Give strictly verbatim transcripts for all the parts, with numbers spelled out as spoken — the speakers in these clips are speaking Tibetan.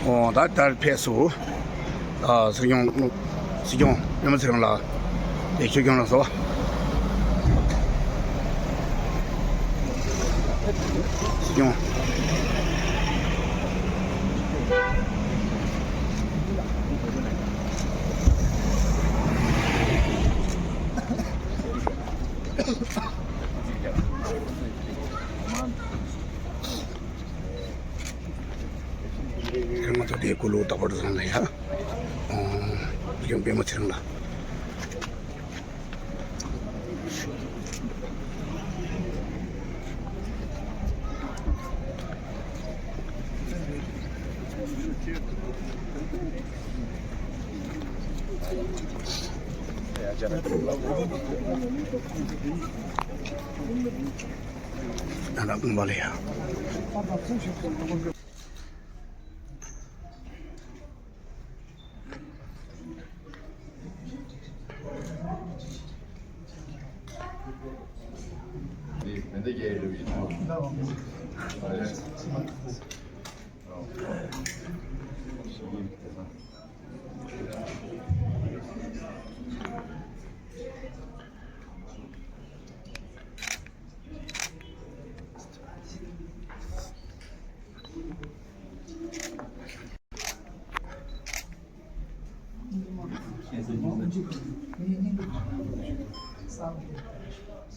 ཨོ་ད་ལྟར་ཕེབས་སུ། ཨ་སྲིད་སྐྱོང་སྲིད་སྐྱོང་པད་མ་ཚེ་རིང་ལགས་དེ་ཆོས་སྐྱོང་ལ་སོ། སྲིད་སྐྱོང་། ང་ཚོ་དེ་ཀུ་ལུ་ད་བར་བཟང་ལ་ཡ། ཡང་པད་མ་ཚེ་རིང་ལ། ད་ལྟ་དགོན་པ་ལ་ཡ།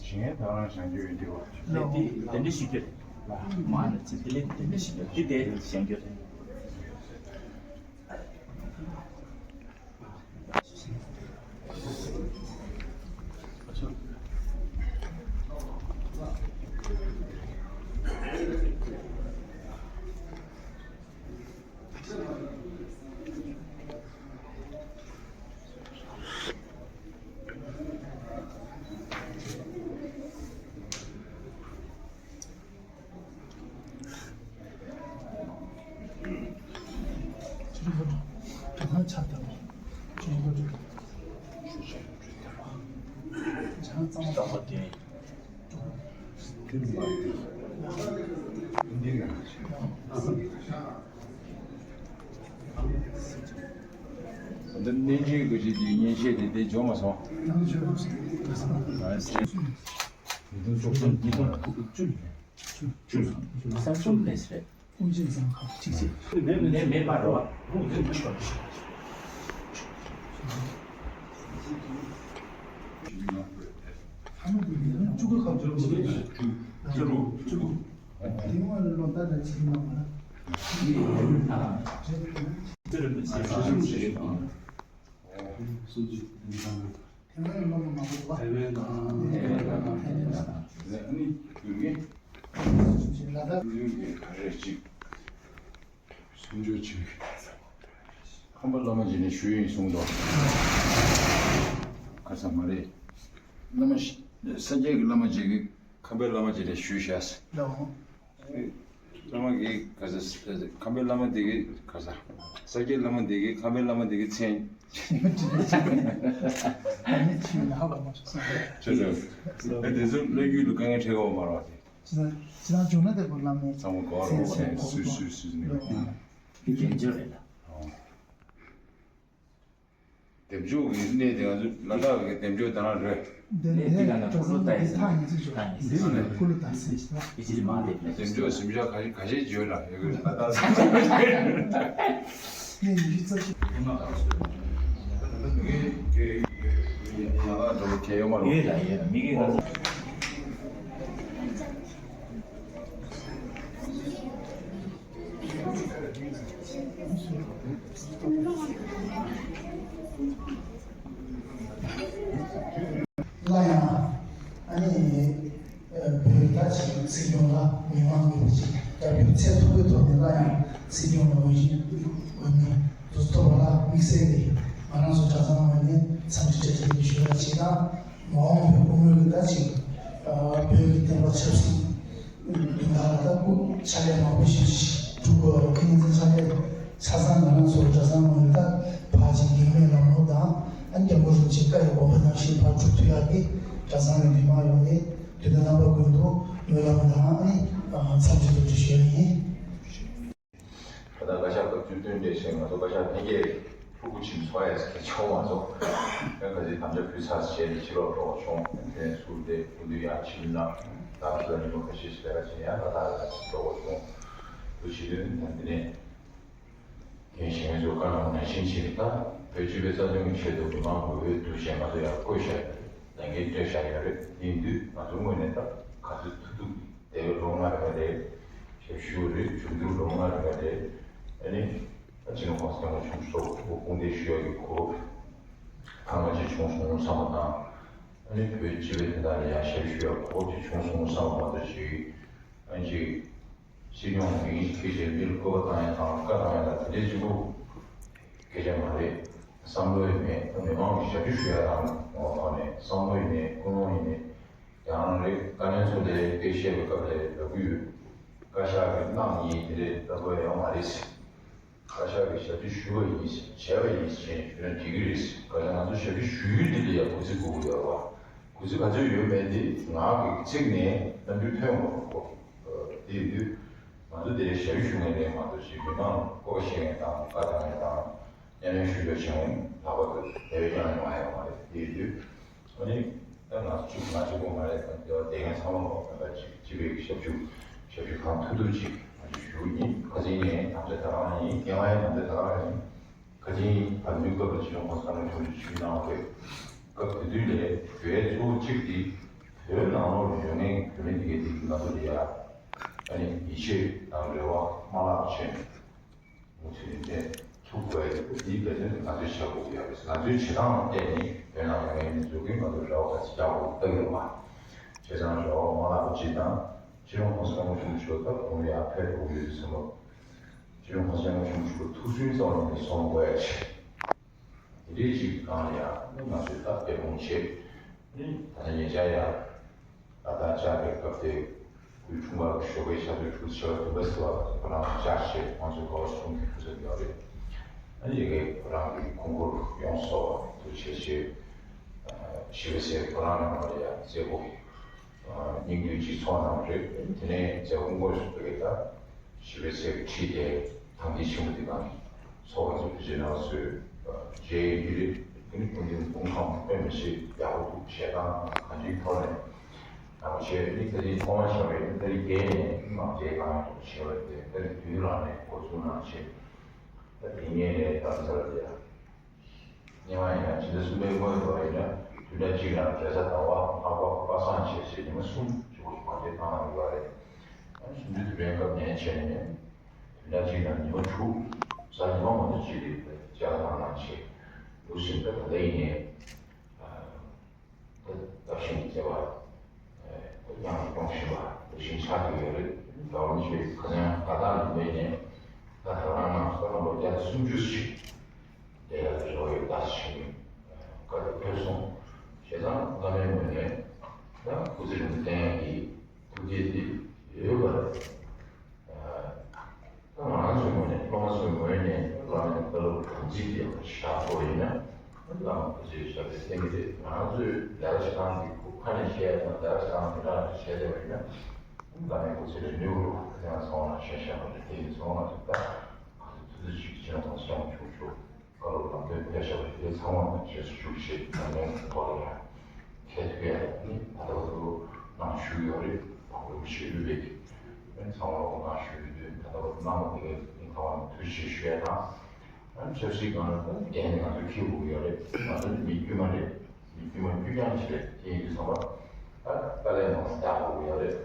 གཞན་ད་རང་བཞག་རྒྱུ་ཡོད་འདི་བ། དེ་དེ་འདྲ་ཞིག་རྒྱུ་རེད། མ་ནི་ཚིག་དེ་ལས་དེ་འདྲ་ཞིག་རྒྱུ་དེ་དེ་བཞག་རྒྱུ་རེད། འདི་གནས་ཆེན་དགོས་ཆེད་ཀྱི་ཉན་བཤད་དེ་དེ་འཇོག་མ་སོང་། ཉིས་སྟོང་བཅུ་ཉིས་སྟོང་བཅུ་ལ་བཅུ་ལ་བཅུ་ལ་བཅུ་ལ་ལས་རེད། དབུ་ཅན་ཚང་ཁག་གཅིག་བྱས། མེད་མེད་མེད་མ་རེད་བ། དབུ་ཅན་ཆོག་ཨ་མ་དེ་ནི་བཅུ་དགུ་ཁག་བཅུ་དྲུག་བཅུ་དྲུག་དེ་སྔོན་ལ་ལོ་ཟླ་འདྲ་བྱེད་ཀྱི་མ་རེད། དེ་རིན་པོ་ཆེ་ས་ཆུང་ཞིག་རེད་དང་། སུམ་ཅུ་དེ་འདྲ་དང་། དེ་སྔོན་ལ་ལོ་མང་པོ་ལ། དེ་སྔོན་དང་དེ་སྔོན་དང་དེ་སྔོན་དང་། ཨ་ནི་དུས་ངན། ལ་དྭགས། ཡུལ་གྱི་ག་རེ་ཅིག་སུམ་ཅུ་ཅིག་ཁམས་པ་བླ་མ་རྗེ་ནས་ཞུས་ཡིན་གསུངས་འདུག་ཁ་ས་མ་རེད། བླ་མ་ཞིག་ས་སྐྱའི་གི་བླ་མ་རྗེ་གིས་ཁམས་པའི་བླ་མ་རྗེ་ནས་ཞུས་བཞག་བླ་མ་གིས་ག་ས་ཁམས་པའི་བླ་མ་དེ་གིས་ག་ས་ས་སྐྱའི་བླ་མ་དེ་གིས་ཁམས་པའི་བླ་མ་དེ་གིས་མཚན། ཨ་ནི་ཆུ་ནག་བླ་མ་ཞིག་གསུངས་རེད། ཆུ་ཚོད་དེ་ཚོ་བླ་རྒྱུད་ལ་དཀའ་ངལ་འཕྲད་ཀྱི་ཡོད་མ་རེད་བ་དེ། ཇི་ལྟར་ཇི་ལྟར་བྱུང་ན་དེ་པོ་བླ་མའི་ཚང་མ་གོ་རོགས་ནས་སུས་སུས་སུས་ནས། འདི་རྒྱན་ཆ་རེད་ལ། སྡེབ་འཇོག་གི་གནས་དེ་ང་ཚོ་ལ་དྭགས་ཀྱི་སྡེབ་འཇོག་དེ་རང་རེད། འདི་ནས་ཀྲོ་ཚང་འདི་ཐག་ཉེ་ཚུལ་ཞོག་འདི་ནས་ཀུ་ལུ་ད་སེ་ཞིག་ལ། སྡེབ་འཇོག་ཟིམ་ཤག་ག་ཞིག་ག་ཞིག་བརྗོད་ལ་ཡོད་གི་ལ་དྭགས་སེམས་ཅན། ངས་ཉི་ཤུ་རྩ་བཞི། ཡང་ལ་འགྲོ་གི་ཡོད་མ་རེད། ཡོད་ལ་ཡོད་ལ་མི་གི་ང་ཚོ། སླར་ཡང་ཨ་ནི་བོད་ད་ཅིག་སྲིད་སྐྱོང་ལ་མི་མང་གིས་ཅིག་རྒྱབ་སྐྱོར་ཚད་མཐོ་པོའི་ཐོག་ནས་སླར་ཡང་སྲིད་སྐྱོང་ལ་འོས་ཤིང་འོས་མི་དེ་ཚོ་ཐོབ་པ་ལ་དམིགས་བསལ་གྱིས་ང་རང་ཚོ་གྲྭ་ཚང་ངོས་ནས་འཚམས་འདྲི་བཀྲ་ཤིས་བདེ་ལེགས་ཞུ་ཡ་ཅིག་དང་། མ་འོངས་པའི་སྐུ་ངོ་གི་ད་ཅིག་བོད་ཀྱི་བསྟན་པ་ཆབ་སྲིད་དོན་དག་ལ་ད་སྐུ་ཕྱག་ལས་མང་པོ་ཞིག་སྒྲུབ་དགོས་པ་རེད། ཁྱེད་ཚོའི་ཕྱག་ལས་ཆ་ཚང་ང་རང་ཚོ་གྲྭ་ཚང་ངོས་ནས་ད་ཕར་ཅིག་འགེགས་མེད་ལམ་ལྷོང་དང་ཨ་ནི་རྒྱལ་བ་རིན་པོ་ཆེའི་བཀའ་ཡི་དགོངས་པ་ནང་བཞིན་ཕར་སྒྲུབ་ཐུབ་ཡག་གི་གྲྭ་ཚང་གི་མི་མང་ཡོངས་ནས་དུས་དང་རྣམ་པ་ཀུན་ཏུ་སྨོན་ལམ་དང་ཨ་ནི་འཚམས་འདྲི་ཐུགས་རྗེ་ཞུ་ཡ་ཡིན། ད་ལྟ་བཀའ་ཤག་ཏུ་ ཆུ་སྟོན་འདྲེས་ཤིང་ང་ཚོ་བཀའ་ཤག་ལྷན་རྒྱས་ཕྲུ་གུ་ཆིམ་ཚོ་ཡས་ཀྱི་ཆུང་མ་ཚོ་ཡང་ག་ཚོད་དམ་བཅའ་ཕུལ་ཚར་བྱས་ནས་ཕྱི་ལོགས་འགྲོ་བ་བྱུང་། དེ་ཚུར་དེ་སྐུ་མདུན་ཡར་ཕྱིན་ན་ད་ཚོད་ཉི་མ་ཁ་ཤས་ཤིག་ལས་ཀ་བྱེད་ཡ་ད་ད་ལ་འགྲོ་བ་བྱུང་། དུ་བྱེད་དུས་ད་འདི་ནས་ངས་གཞན་ཚོ་བཀའ་གནང་བ་ནང་བཞིན་བྱས་ད་བོད་སྤྱི་པའི་རྩ་དོན་གྱི་ཆེད་དུ་མི་མང་གི་འོས་བསྡུ་བྱས་ང་ཚོ་ཡར་བསྐོས་བཞག་ཡོད་རེད། ལས་འགན་སྤྲད་བཞག་ཡོད་རེད། ཡིན་དུས་ང་ཚོའི་ངོས་ནས་ད་ག་ཚོད་ཐུབ་ཐུབ་འདས་པའི་ལོ་ལྔ་རིང་ལ་དེ་ཞབས་ཞུ་རེད། མཇུག་བསྡུ་ལོ་ལྔ་རིང་ལ་དེ་ཨ་ནི་ཨ་སྤྱི་ནོར་༸གོང་ས་༸སྐྱབས་མགོན་ཆེན་པོ་མཆོག་ལ་དགོངས་དག་ཞུ་ཡག་གི་གོ་སྐབས་ཐེངས་མ་གཅིག་བྱུང་སོང་བསམ་པ་དང་། ཨ་ནི་བོད་སྤྱི་པའི་དོན་དག་ལ་ཡང་ཞབས་ཞུ་ཡག་གོ་སྐབས་ཅིག་བྱུང་སོང་བསམ་པ་མ་གཏོགས་ཅིག་ཨ་ནི་ཅིག་སྲིད་སྐྱོང་མི་ཡིན་ཞིག་སྐད་ཆ་འདིར་བསྐོ་བ་བཏང་ཡ་དང་བཀའ་གནང་ཡ་དང་དེ་འདྲའི་གཅིག་པུ་སྐད་ཆ་མ་རེད། བསམ་བློ་ཡང་མེད། མི་མང་གི་ཞབས་ཞུ་ཞུ་ཡ་དང་ངོ་ཐོག་ནས་བསམ་བློ་ཡིན་ནའི་ཀུན་སློང་ཡིན་ནའི་ཡང་རེད། དཀའ་ངལ་ཚོ་དེ་སྐད་བཤད་པའི་སྐབས་ལ་ལབ་ཀྱི་ཡོད། བཀའ་ཤག་གི་གནང་ཡིན་དེ་རེད་ལྟ་བུ་ཡོད་མ་རེད། བཀའ་ཤག་གི་ཞབས་ཕྱི་ཞུ་བ་ཡིན་ཞེས་བྱས་པ་ཡིན་ཞེས་ཞུ་ན་འགྲིག་གི་རེད། ག་ལ་ང་ཚོ་ཞབས་ཕྱི་ཞུ་ཡུལ་འདི་ལ་ཡང་གུས་བརྩི་དགོས་ཀྱི་ཡོད་པ། གུས་བརྩི་ག་ཚོད་ཡོད་མེད་འདི་ངག་གི་ཚིག་ནས་རྣམ་འགྱུར་ཐོན་དགོས་པ། དེ་ཡིན་དུས་ང་ཚོ་དེ་ཞབས་ཞུ་མཁན་རེད་མ་གཏོགས་ཅིག་མི་མང་བསྐོ་བ་བཞེས་མཁན་དང་བཀའ་བཏང་མཁན་དང་མཉམ་ལས་ཞུ་ཡ་བྱེད་མཁན་ལྷག་པར་དུ་དེ་བས་ཀྱང་ཡོང་ཡ་ཡོད་མ་རེད། དེ་ཡིན་དུས་ཨ་ནི་ད་ང་ཚོ་གཅིག་ང་གཅིག་པོ་མ་རེད། ད་དེ་བ་དེ་ངས་ཚང་མ་ལོག་ད་ཅིག་སྤྱི་པའི་ཞབས་ཞུ་ཞབས་ཞུ་གང་ཐུབ་ཐུབ་ཅིག་ང་ཚོ་ཞུ་ཡིན། ཁ་སང་ནས་དམ་བཅའ་ད་རང་ཡིན། རྒྱལ་བ་ཡང་དམ་བཅའ་ད་རང་ཡིན། ཁ་སང་བར་དུས་སྐབས་ལ་ཕྱི་ལོགས་ཁོང་ཚང་མ་ཐུགས་རྗེ་ཆེ་གནང་བ་རེད། སྐབས་དེ་དུས་ལས་དོན་གཙོ་བོ་གཅིག་དེ་བོད་ནང་ལོགས་ལ་ཡོད་མཁན་བོད་མི་དེ་གའི་དེ་གི་ང་ཚོ་ལ་ཡ་ཨ་ནི་ཡིད་ཆེས་དང་རེ་བ་མ་བརླག་བྱས་ནས་མུ་མཐུད་ནས་ཐུག་དགོས་ཡ་དེ་འདིའི་འབད་བརྩོན་ང་ཚོས་བྱ་དགོས་ཀྱི་ཡོད་རེད། ང་ཚོའི་བྱེད་སྟངས་ལ་བལྟས་ནས་བོད་ནང་ལ་ཡོད་མཁན་མི་ཚོ་གིས་ང་ཚོར་རེ་བ་ག་ཚོད་རྒྱག་དགོས་ལྟ་གི་ཡོད་པ། བྱས་ཙང་རེ་བ་མ་བརླག་པ་གཅིག་དང་ཕྱི་ལོགས་ཁོང་ཚོ་སྐྱབས་མགོན་ཆེན་པོ་མཆོག་སྐབས་དགུང་ལོ་ཡར་ཕེབས་འགྲོ་གི་ཡོད་དུས་ཙམ་པ། སྤྱི་ནོར་གོང་ས་སྐྱབས་མགོན་ཆེན་པོ་མཆོག་ཐུགས་སུན་ཙམ་ལ་ནས་སོང་དགོས་ཡ་ཆེ། དེ་འདྲའི་ཅིག་སྒང་ལ་ཡང་ང་ཚོས་ད་འབད་འབུངས་བྱེད། ད་ལྟ་ཉེ་ཆར་ཡང་ད་ལྟ་བཅར་བའི་སྐབས་དེ་སྐུའི་འཁྲུངས་སྐར་ཞོགས་པའི་ཆར་དུས་དྲུག་ཕྱི་པ་བདུན་པ་ཟེར་བ་ཁོ་རང་བཅར་བྱས་ང་ཚོའི་ག་བ་གསུང་གི་སྐུ་ཚབ་ཡོད་རེད། ཨ་ནི་ཡ་གི་ཁོ་རང་གི་ཁོང་ཁུར་ཡོངས་སུ་རྫོགས་པ་ཐུགས་རྗེ་ཆེ། ཞི་བའི་ཚལ་ཁོ་རང་ནང་ལ་ཡང་མཛད་སྒོ་སྙིང་བསྡུས་ཅིག་ཚོགས་གནང་བ་རེད། དེ་ནས་མཛད་སྒོ་འགོ་ཚུགས་པའི་ད་ཞི་བའི་ཚལ་གྱི་ཁྲི་དེ་དམ་ཚིག་ཆེན་པོ་འདི་གང་ཚོགས་པ་ཚོ་བོད་ཆེན་ནང་སུ་མཇལ་ཡོད་ཀྱི་རེད། དེ་ནི་སྐུ་མདུན་དཔུང་ཁམས་དཔེ་མི་སྲིད་ཡག་པོ་འདུག་ཞལ་ཐང་གང་ཅིའི་ཐོག་ནས་གནང་བ་བྱས། ཨ་ནི་ད་ཐེངས་ཐོག་མར་བཞག་པའི་ཨ་ནི་ཏ་རིག་བརྒྱད་ནས་མང་མཇལ་གང་ཡོང་བྱས་པ་རེད། ཏ་རིག་བདུན་རང་ནས་འགོ་འཛུགས་གནང་བྱས། ད་དེ་ངས་ནས་དམ་སར་དེ་ཡང་། སྔོན་མ་ཡིན་ན་ཕྱི་ཟླ་གསུམ་པའི་སྔོན་དུ་ཡིན་ན་བདུན་ཕྲག་གཅིག་རིང་རེས་གཟའ་ཟླ་བ་ལྷག་པ་པ་སངས་བྱས་བྱས་ཉི་མ་གསུམ་གཅིག་པོ་མ་བྱས་བཏང་གནང་ཡོད་པ་རེད། ཨ་ནི་གསུམ་བཅུའི་དུས་དྲན་སྐབས་ནན་བྱས་ནས་བདུན་ཕྲག་གཅིག་རིང་ཉི་མ་དྲུག་གཟའ་ཉི་མ་མ་གཏོགས་གཅིག་རེ་མཇལ་བ་བཏང་གནང་བྱས་འདུག་ཟིན། ད་ད་ལྟ་ཡིན་ནའི་ད་ལྟ་བཞིན་མཛད་པ་དབྱངས་སྒྲོག་བཞིན་པ་འདུག་ཟིན་ཆགས་ཀྱི་ཡོད་རེད། རྒྱལ་བ་རིན་པོ་ཆེ་ཁ་སང་ད་ལྟ་ནས་མེད་ནས་ད་ད་རང་ནང་སོ་ནང་ལོ་བརྒྱ་དང་སུམ་ཅུ་ཞིག་དེ་ལ་རོགས་ཡོད་ད་ཞིང་བཀའ་སློབ་ཕུལ་སོང་། བྱས་ཙང་བླ་མའི་ངོས་ནས་ད་སྐུ་ཚེ་རིང་པོ་བརྟན་ཡག་གི་ཐུགས་བསྐྱེད་དེ་ཡོད་པ་རེད། ད་ང་རང་ཚོའི་ངོས་ནས་སློབ་མ་ཚོའི་ངོས་ནས་བླ་མའི་བཀའ་སློབ་དམ་ཚིག་དེ་བཞག་དགོས་ཡིན་ན་བླ་མ་སྐུ་ཚེ་ཞབས་པད་བརྟན་གྱི་རེད། ང་རང་ཚོའི་ལས་ཀ་བྱེད་སྟངས་དེ་ཁུ་ཁ་ནས་བཤད་ཡ་དང་ལས་ཀ་བྱེད་སྟངས་དེ་འདྲ་བྱས་བསྡད་པ་ཡིན་ན་བླ་མའི་སྐུ་ཚེ་རིང་པོ་ཡོད་རུང་ཁ་སང་ཚང་མ་ལ་བཤད་བཤད་པ་རེད། དེ་ཡིན་ཚང་མ་ཚོ་ད་ང་ཚོ་ཐུགས་རྗེ་ཆེ་ཆེ་ན་ཐང་སྐྱོང་ཆུང་ཆུང་། བཀའ་སློབ་ལམ་སྟོན་ཕེབས་བཞག་པ་དེ་ཚང་མ་ལ་རྗེས་སུ་ཞུ་ཞེས་ཉམས་ལེན་གྱི་ཐོག་ལ་ཡང་ཁྱད་མཐུད་ཡ་ནི་ད་ལྟ་བར་དུ་གནང་བཞུགས་ཡོད་རེད། བག་ལེབ་ཞིག་ཡོད་པའི་ཚང་མ་ལ་གནང་བཞུགས་ཡོད་དུས་ད་ལྟ་བར་དུ་གནང་བ་དེ་གའི་ཐོག་ནས་ཐུགས་རྗེ་ཆེ་ཞུ་ཡ་དང་། ཆབ་སྲིད་སྒང་ལ་འགན་ནི་ང་ཚོས་འཁྱེར་དགོས་ཀྱི་ཡོད་རེད། ང་ཚོ་ནི་མི་དཀྱུས་མ་རེད། མི་དཀྱུས་མ་དཀྱུས་རྐྱང་ཞིག་རེད། དེ་ཡིན་དུས་ཚང་མ་ད་དཀའ་ལས་མང་པོ་རྒྱག་དགོས་ཀྱི་ཡོད་རེད།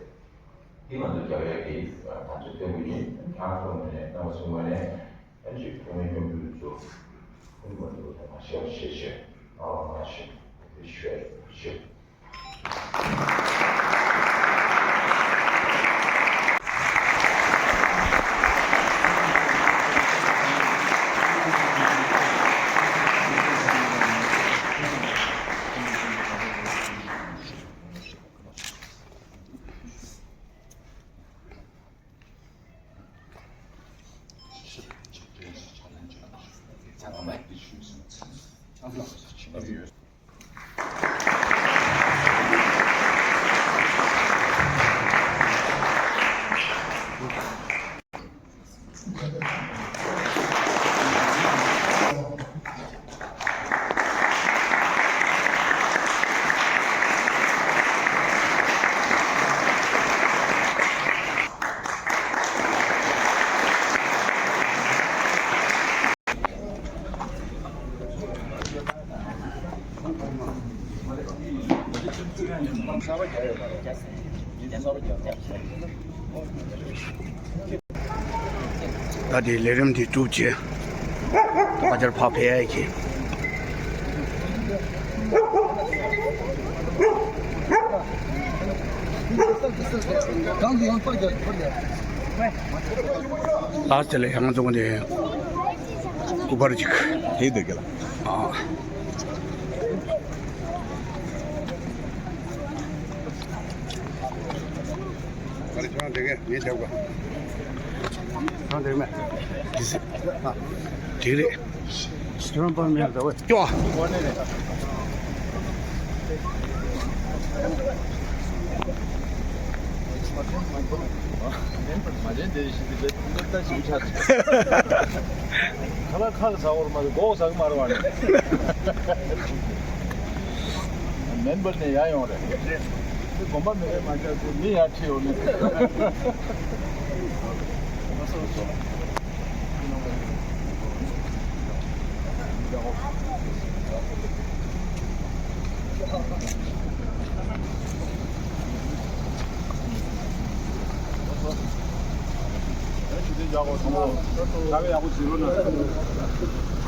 དེ་ང་ཚོ་རྒྱག་ཡག་གི་དམ་བཅའ་བཏོན་དགོས་ཡིན། ཁྱེད་རང་ཚོ་ངོས་ནས་རྣམ་པ་ཚོའི་ངོས་ནས། ཨ་ཅིག་ཐོག་མའི་སྐྱོང་རྒྱུ་ཚོ་ཁོང་མ་འདུག་ལ་མ་ཤེས་པ་ཤེས་ཤེས་ཨ་མ་ཤེས་ཤེས་ཤེས། ད་དེ་ལས་རིམ་དེ་གྲུབ་རྗེས་ང་ཚོར་ཕར་ཕེབས་ཡ་ཡིན། ལགས་སོ། དེ་ལས་ཡང་རྫོང་དེ་སྐུ་པར་ཅིག་ཧེ་འདུག་གི་ལ། ཨ། ཨ་རེ། ཁྱོད་རང་འགྲིག་གི། ངས་རྒྱབ་དགོས། ཁྱོད་རང་འགྲིག་མེད། འགྲིག་རེད། ཁྱོད་རང་པར་མེད་རེད་བ། ཀྱོ། ཁ་ལག་ཁ་ལ་ཟ་བར་མ་ཟ་གོ་ཟ་གི་མ་རེད་བ་ནི། མེན་པར་ནས་ཡར་ཡོང་རེད། དེ་དགོན་པ་མེད་པའི་མ་ཆགས་ཚེ་མི་ཡར་ཁྲིད་ཡོང་ནས། ཡག་པོ་བྱེད་རོགས་གནང་།